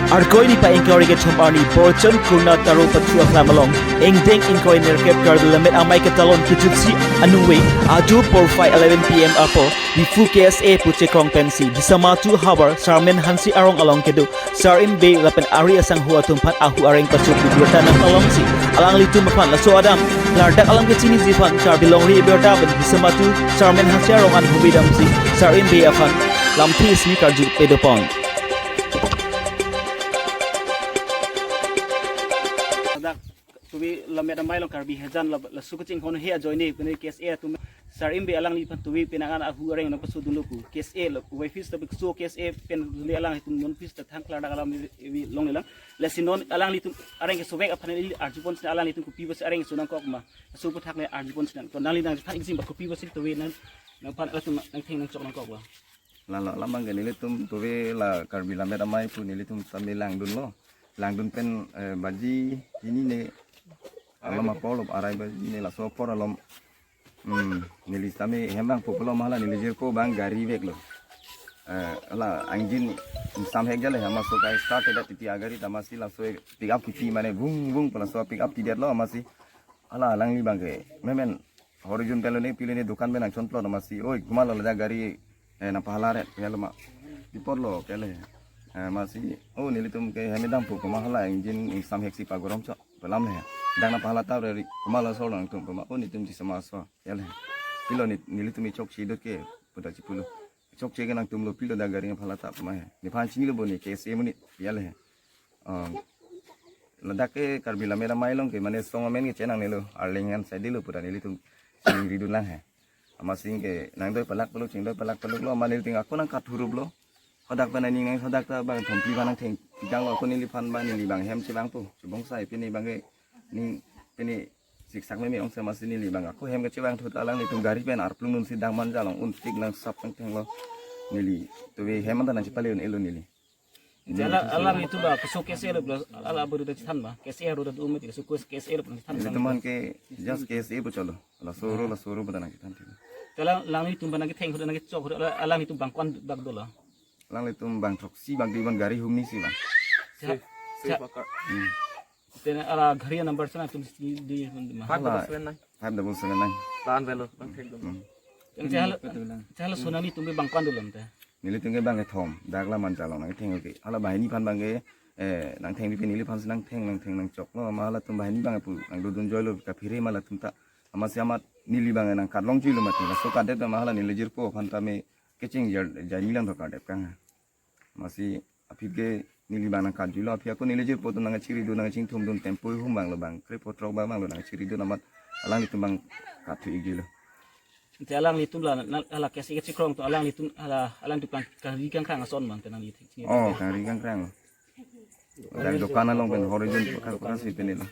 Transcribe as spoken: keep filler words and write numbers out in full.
Arkoi niphai ingkoi ra kethom arni Borchon Kurna Taro Pathu Aklam along ingdeng ingkoi nerkep Karbi Lammet Amei ketalon kejutsi aningve ajo porphai eleven P M apor Diphu K S A pu chekrong pensi Disamatua havar Sarmen Hanse arong along kedo Sar-im Bey lapen ari asangho atum aphan ahu areng paso pu birta nangpalongsi alanglitum aphan laso adam klardak alam kechiniji aphan Karbi Longri Abirta pen Disamatua Sarmen Hanse arong an hubi damsi Sar-im Bey aphan lamthe isi karju pedopon. Ladak tuve Lammet Amei along Karbi Hejan la, laso kachinghon he ajoine pine K S A atum Sar-im Bey alangliphan tuve penang an ahu areng nangpasodunlo pu K S A lo, wai office ta bikso K S A pen dun alanglitum non office ta thang klardak alam vi, vi longle lang. Lasi non alanglitum areng kesovek aphan ili arjupon sina alanglitum kopi pusi areng keso nangkok ma. Laso aputhak le arjupon sina. To nangli nangphan iksing ba kopi pusi tuve nang nangphan alanglitum nangtheng nangchok nangkok ba. Lalo alam abang ke nelitum tuve la Karbi Lammet Amei pu nelitum sami langdunlo. Langdun pen, eh, baji hini ne alom apor lo arai baji ne laso apor alom. Hmm, neli sami hem abang pulo mahala neli jirpo abang gari veklo. Eh, la engine ingsam hek jale hamaso kai start da titi agari ta amatsi laso pick up kipi mane vung vung pu laso pick up tidetlo amatsi. Hala alangli abang ke memen Horizon pilo ne pilo ne dukan pen nangchonplot amatsi. Oi, komatlo ladak gari, eh, nangpahala ret, pilo ma. Pi apotlo, pilo. Eh, amatsi, oh, nelitum ke hem dampo komat hala engine ingsam heksi pagoromchot. Pu alam le. Dak nangpahala ta ri, komatlo sor nangtum puma. Oh, netum Disamatua. Pilo. Pilo ne, nelitum chokche dot ke, puta chipulo. Chokche ke nangtumlo pilo dak gari nangpahala ta puma. Nephan chinilo bo ne, K S A amonit. Pilo. Oh. Ladak ke Karbi Lammet Amei along ke mane song amen ke chenangnelo, arleng an saidelo pura nelitum chingridun lang he. Amatsi ke nangdoi palak paluk chingdoi palak paluklo, amat nelitum ako nangkathuruplo. Hadak pen aning nang hadak ta bang thompi ba nangtheng pidanglo ako neliphan ba neli abang hem chevangpo. Chebong sai pini abang ke ning pini siksak meme ongse amatsi neli abang ako hem kechevang thut alanglitum gari pen arplung dunsi dang manja along untik nangsap nangthenglo. Neli tuve hem anta nangchepale un-elo neli. Jala alanglitum ba keso K S A lo plus ala abu da chethan ba. K S A ro da umit keso K S A lo plus chethan. Nelitum aphan ke just K S A pu cholo. Laso ro laso ro pu ta nangchethan thik. Jala alanglitum ba nangketheng hu da nangkechok hu da alanglitum abang ko-an bak dolo. Alanglitum abang throksi abang dui abang gari humni si abang. Jala Swift, Swift Akar. Hmm. Tena ala gari number sana tum di di ma. Five double seven nine. Five double seven nine. Tahan velo, nangthengdun. Hmm. Jala jala sona nelitum abang ko-an dolo te. Nelitum ke abang kethom, dak la manja along nangtheng ke. Hala banghini aphan abang ke, eh, nangtheng pipe neliphan si nangtheng, nangtheng nangchoklo, amat halatum banghini abang pu, nangdodun joilo, kaphere ma latum ta. Amatsi amat neli abang nangkatlong joilo mati, laso kadet amat hala neli jirpo aphan ta me kecheng jar, jai nilang thok kadet kang. Amatsi aphi ke neli abang nangkat joilo, aphi ako neli jirpo atum nangchiridun nangchingthumdun tempo hum abang lo abang, kre potro abang abang lo nangchiridun amat alanglitum abang kathu-ik joilo. Te alanglitum la, na, ala K S A kechekrong atum alanglitum ala, alanglitum kang, kangri kangkrang ason abang tenang di. Oh, kangri kangkrang. Dak dukan along pen Horizon pekar pekar si pen elo.